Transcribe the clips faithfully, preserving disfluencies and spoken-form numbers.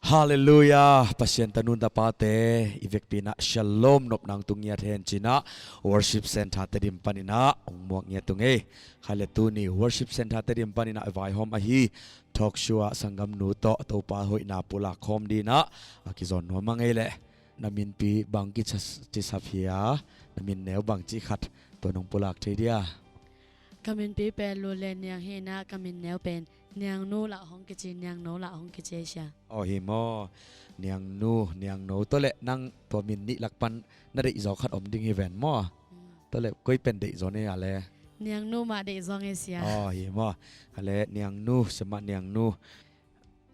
Halleluiah. Pasian tanun tapate, i vekpi inah shalom nopna hong tung ngiat hen ci-inah Worship Center Tedim paninah hong muak ngiat ung ei. Khaile tuni Worship Center Tedim paninah i vaihawm ahi talk show ah sanggamnu tawh Topa hoihna pulak khawm dinah a kizawn nuam a ngei leh. Na minpi bang kicisap hia? Na min neu bang cih khat tua nong pulak thei dia? Ka minpi pen Lu Lian Niang hi inah ka min neu pen Niangnu lah hong kici, Niangno lah hong kici ei sia. Aw hi maw? Niangnu, Niangno. Tua leh nang tua min nih lak pan na deihzaw khat om ding hi ven maw? Mm. Tua leh koi pen deihzaw nei a le? Niangnu mah deihzaw ngei sia. Aw hi maw? A le Niangnu, siamah Niangnu.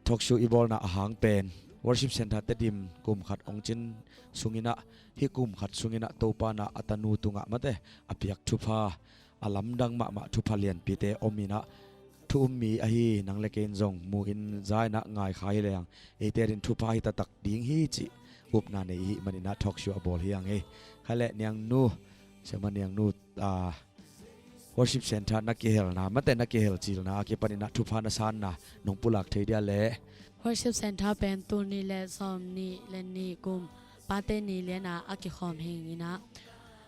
Talk show i bawlna a hang pen Worship Center Tedim kum khat hong cin sunginah, hih kum khat sunginah Topa inah a tanu tungah mate a piak thupha, a lamdang mahmah thupha lianpite om inah, thu um mi ahi nang le kei in zong mu in za inah ngai kha hi leng eite adin thupha hi taktak ding hi cih upna nei i hih maninah talk show a bawl hi a ngei. Khaile Niangnu, siamah Niangnu, a, Worship Center na kihelna, mate na kihel cilna a kipaninah thupha na sanna nong pulak thei dia le? Worship Center pen tul nih le sawm nih le nih kum Pate Ni liana a kikhawm hi inah,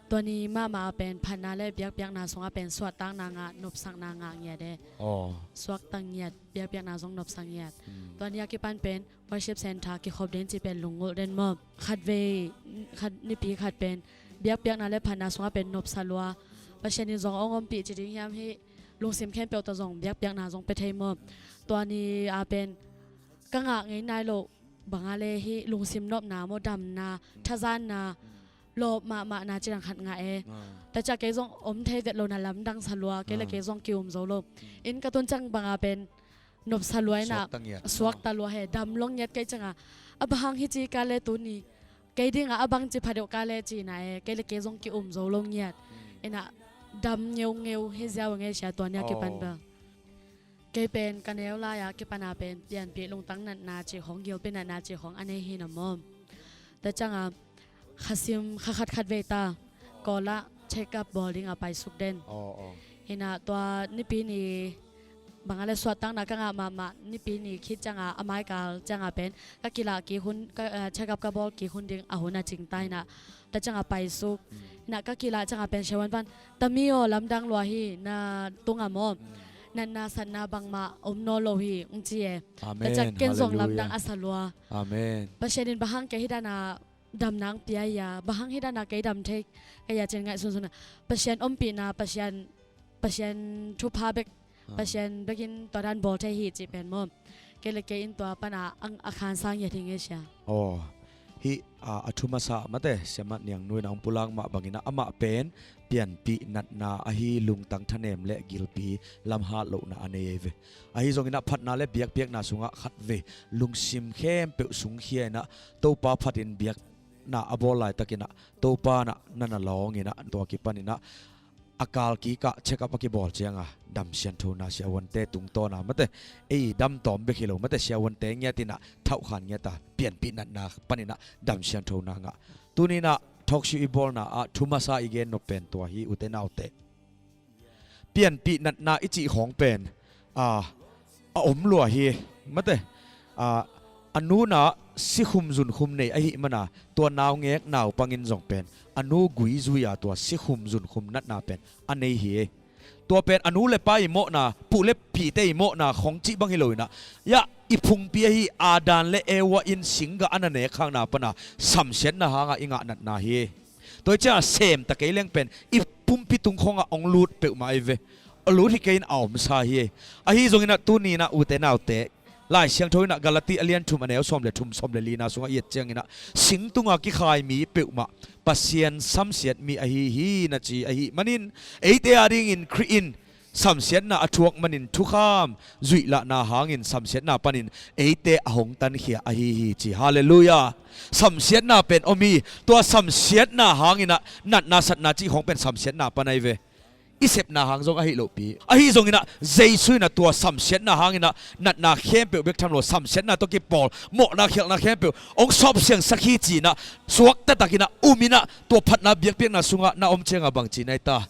tua ni mahmah a pen phatna le biakpiakna sungah pen suahtakna ngah, nopsakna ngah ngiat e. Aw. Suakta ngiat, biakpiakna zong nopsak ngiat. Hmm. Tua ni a kipan pen Worship Center kikhop den cih pen lungngulh den maw? Khatvei, khat, nipi khat pen biakpiakna le phatna sungah pen nopsa lua. Pasian in zong hong ompih ci ding hiam, hih lungsim khempeuh tawh zong biakpiakna zong pia thei maw? Tua ni a pen ka ngah ngei nai loh bang a le hih lungsim nopna maw, damna, thazanna, lawp mahmahna cidang khat ngah e. Ah. Tua ciang kei zong om thei vet lo inah lamdang sa lua, kei le kei zong ki-um zo lo. Mm. Inn ka tun ciang bang a pen nopsa lua inah, suakta ngiat, suakta lua he, dam lo ngiat kei ciangah. A bang hang hi ci ka le tuni, kei dingah a bang ci pha deuh ka le ci inah e, kei le kei zong ki-um zo lo ngiat. Hmm. Inah dam ngeungeu hi ziau a ngei sia tua ni a kipan bel. Kei pen ka neu lai-a kipan a pen pianpih lungtang natna cih khawng, gilpi natna cih khawng a nei hi inah maw? Tua ciangah khasim kha khat khat vei ta, Kawl ah check up bawl dingah paisuk den. Aw, aw. Inah tua nipi ni bang a le suahtakna ka ngah mahmah, nipi ni khit ciangah a maikal ciangah pen ka kilah kik hun, ka, eh, check up ka bawl kik hun ding a hun a cing ta inah, tua ciangah paisuk. Mm. Inah ka kilah ciangah pen siavuan pan, "Tami aw, lamdang lua hi, na tungah maw? Mm. Natna satna bangmah om nawn lo hi," hong ci e. Amen. Tua ciang ken zong lamdang a sa lua. Amen. Pasian in bang hang kei hih dana damna hong pia hia, bang hang hih dana kei dam thei ka hia ci-in ngaihsun sunah, Pasian ompihna, Pasian, Pasian thupha bek, Pasian bekin tua dan bawl thei hi cih pen maw? Kei le kei in tua pana a, a khansa ngiat hi ngei sia. Aw, hih, a, a thu masa mate, siamah Niangnu in a hong pulak mah bangin ah amah pen pianpih natna ahi, lungtang thanem le gilpi lamhat lohna a nei ei ve. Ahi zongin ah phatna le biakpiakna sungah khatvei lungsim khempeuh sungkhia in ah Topa phatin biakna a bawl laitakin ah Topa in ah na na lawngin ah tua kipanin ah a kal kikah check up a kibawl cianga dam sianthona siavuante tungtawna mate, ei dam tawm bek hi lo mate, siavuante ngiatin ah thauhkhan ngiata pianpih natna panin ah dam sianthona ngah. Tunin ah talk show i bawlna ah thu masa i gen nop pen tua hi, ute naute. Pianpih natna i cih khawng pen, a, a om lua hi mate. A, a nu in ah sikhum zunkhum nei ahih mana tua naungek naupangin zong pen a nu gui zui-a tua sikhum zunkhum natna pen a nei hi. Tua pen a nu le pa i mawhna, pu le pite i mawhna khawng cih bang hi lo in ah, ya, i phungpi ahi Adam le Eva in singgah a na nek khakna pana samsiatna hanga i ngah natna hi. Tua hi ciangah sem ta kei leng pen i pumpi tung khawngah hong lut peuhmah ahi ve. A lut hi kei in a omsa hi. Ahi zongin ah tuni in ah ute naute, Lai Siangtho in ah Galati a lian thum a neu sawm le thum, sawm le lina sungah i et ciangin ah sing tunga kikhai mi peuhmah Pasian samsiat mi ahi hi na ci ahih manin, eite adingin Khrih in samsiatna a thuak manin thukham zuihlahna hangin samsiatna panin eite a hong tankhia ahi hi ci. Halleluiah. Samsiatna pen om hi. Tua samsiatna hangin ah natna satna cih khawng pen samsiatna pan ahi ve. I sepna hang zong ahi lohpi. Ahi zongin ah Jesu in ah tua samsiatna hangin ah natna khempeuh bek tham lo, samsiatna tawh kipawl mawhna khialhna khempeuh hong sawpsiangsak hi ci-in ah suak taktakin ah um in ah tua phatna biakpiakna sungah na om ciangah bang ci na hi ta?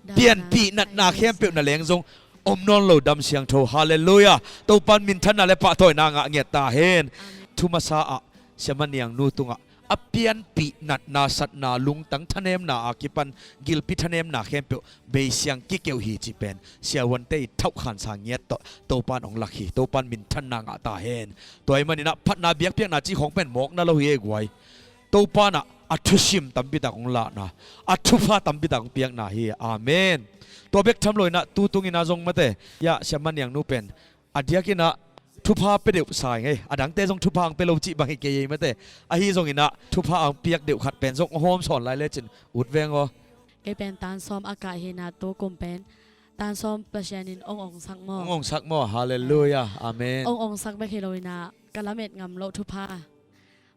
Pianpih natna khempeuh na leng zong om nawn lo dam siangtho. Halleluiah. Topan minthanna le pahtawina ngah ngiat ta hen. Amen. Thu masa ah siama niangnu tungah a pianpih natna satna lungtang thanemna a kipan gilpi thanemna khempeuh beisiang kikeuh hi cih pen siavuante i thauhkhansa ngiat tawh Topan hong lak hi. Topan minthanna ngah ta hen. Tua ahih maninah phatna biakpiakna cih khawng pen mawkna lo hi ei guai. Topanah a thusim tampitak hong lahna, a thupha tampitak hong piakna hi. Amen. Tua bek tham loinah tu tunginah zong mate, ya siama niangnu pen a diakinah thupha pia deuh sa ing ei. A dangte zong thupha hong pia lo cih bang hi kei ei mate. Ahi zonginah thupha hong piak deuh khat pen zong hong hawm sawn lai lecin ut veng aw. Kei pen tan sawm a kah hinah tu kum pen tan sawm Pasian in hong ongsak maw? Hong ongsak maw? Halleluiah. Amen. Hong ongsak bek hi loinah ka lamet ngam loh thupha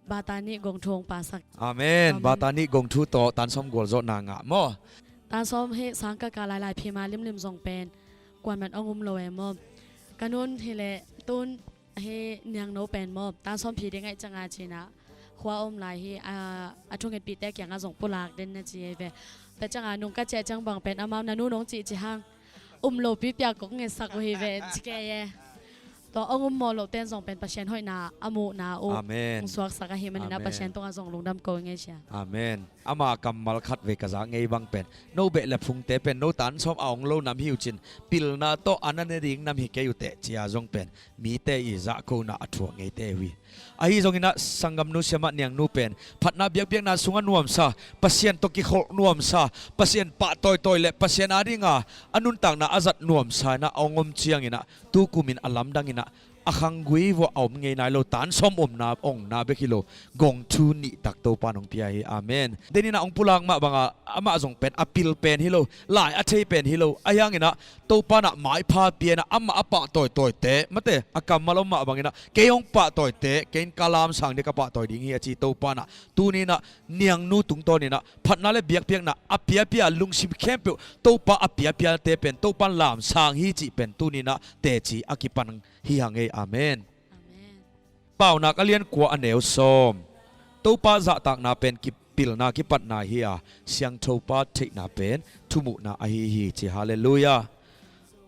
Batani gongthu hong pasak. Amen. Amen. Batani gongthu tawh tan sawm gualzawhna ngah maw? Tan sawm hi sang ka kah lailai phima limlim zong pen kuaman hong um lo e maw? Ka nun hileh tun hi niangno pen maw? Tan sawm phi ding aih cianga cinah khua om lai hi a, a thungetpihte kiangah zong pulak den na ci ei ve. Tua cianga nung ka ciah ciang bang pen amau na nu nong cih ci hang um lopi piak kong ngetsak uh hi ve ci kei e. Tua hong um maw loh ten zong pen Pasian hoihna a muhna uh. Amen. Hong suaksak ahih maninah Pasian tungah zong lungdam ko ngei sia. Amen. Ama kammal khat vei ka zak ngei bang pen no beh le phungte pen no tan sawm a hong lo nam hi uh cin pilna tawh a na ne ding nam hi kei uh teh cia zong pen mite i zahkona a thuak ngeite uh hi. Ahi zonginah sanggamnu siamah niangnu pen phatna biakpiakna sungah nuamsa, Pasian tawh kikholh nuamsa, Pasian pah tawitawi le Pasian adinga a nuntakna a zat nuamsa inah a hong om cianginah tukumin a lamdanginah a khanggui vuah a om ngei nai lo, tan sawm omna ongna bek hi lo, gongthu nihtak Topa in hong pia hi. Amen. Deninah hong pulak mah banga amah zong pen a pil pen hi lo, lai a thei pen hi lo, ahi hanginah Topa inah maipha pianah amah a pahtawitawite mate a kammal om mah banginah kei hong pahtawite, kei in ka lamsang ding ka pahtawi ding hi a ci Topa inah tuninah niangnu tungtawninah phatna le biakpiakna a piapia lungsim khempeuh Topa a piapiate pen Topa in lamsang hi cih pen tuninah teci a kipan hi hang ei. Amen. Amen. Paunak a lian kua a neu sawm. Topa zahtakna pen kipilna kipatna hi a, siangthopa theihna pen thumuhna ahi hi ci. Halleluiah.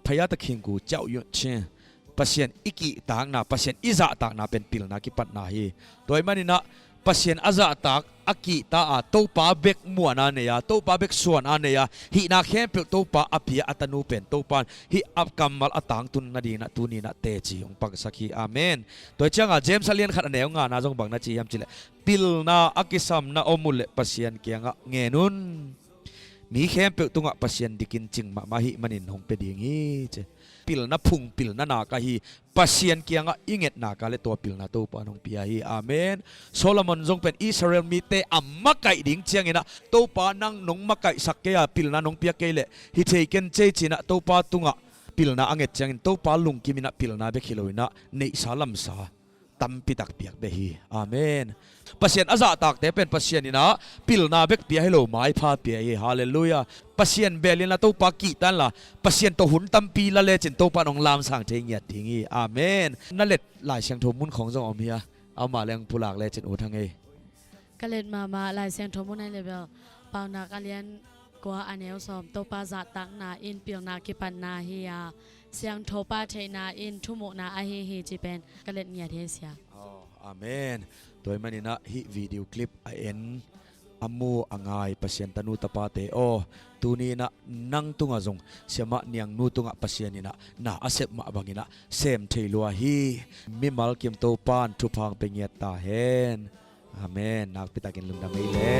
Phaya ta khingku ciauh yuh chin. Pasian i kihtakna, Pasian i zahtakna pen pilna kipatna hi. Tua ahih maninah Pasian a zahtak a kihta a, Topa bek muanna nei a, Topa bek suanna nei a, hihna khempeuh Topa a pia a tanu pen Topa in hih a kammal a tangtun nadinginah tuninah teci hong pangsak hi. Amen. Tua hi cianga James a lian khat a neu ngana zong bang na ci hiam cileh, pilna a kisamna om uhleh Pasian kiangah ngen un. Mi khempeuh tungah Pasian dikin cing mahmah ahih manin hong pia ding hi ci. Pilna phung, pilna nak ahi, Pasian kiangah i ngetna ka le tua pilna Topa in hong pia hi. Amen. Solomon zong pen Israel mite a makaih ding cianginah Topa nang nong makaihsak kei a pilna nong pia kei leh hi thei ken cei cinah Topa tungah pilna a nget ciangin Topa lungkiminah pilna bek hi loinah neihsa lamsa tampitak piak beh hi. Amen. Pasian a zahtakte pen Pasian inah pilna bek pia hi lo, maipha pia hi. Halleluiah. Pasian belinla Topa kihtanla Pasian tawh hun tampi la lecin Topa in hong lamsang thei ngiat ding hi. Amen. Na let Lai Siangtho mun khawng zong om hi a, amah le hong pulak lecin ut hang ei. Ka let mahmah Lai Siangtho mun ahi le bel Paunak a lian kua a neu sawm, Topa zahtakna in pilna kipatna hi a, siangthopa theihna in thumuhna ahi hi ci pen ka let ngiat hi sia. Aw, amen. Tua ahih maninah hih video clip a en, a mu a ngai Pasian tanu tapate aw, tuninah nang tungah zong siamah niangnu tungah Pasian inah na a sep mah banginah sem thei lua hi. Mimal kim Topa in thupha hong pia ngiat ta hen. Amen. Nakpitakin lungdam ei le.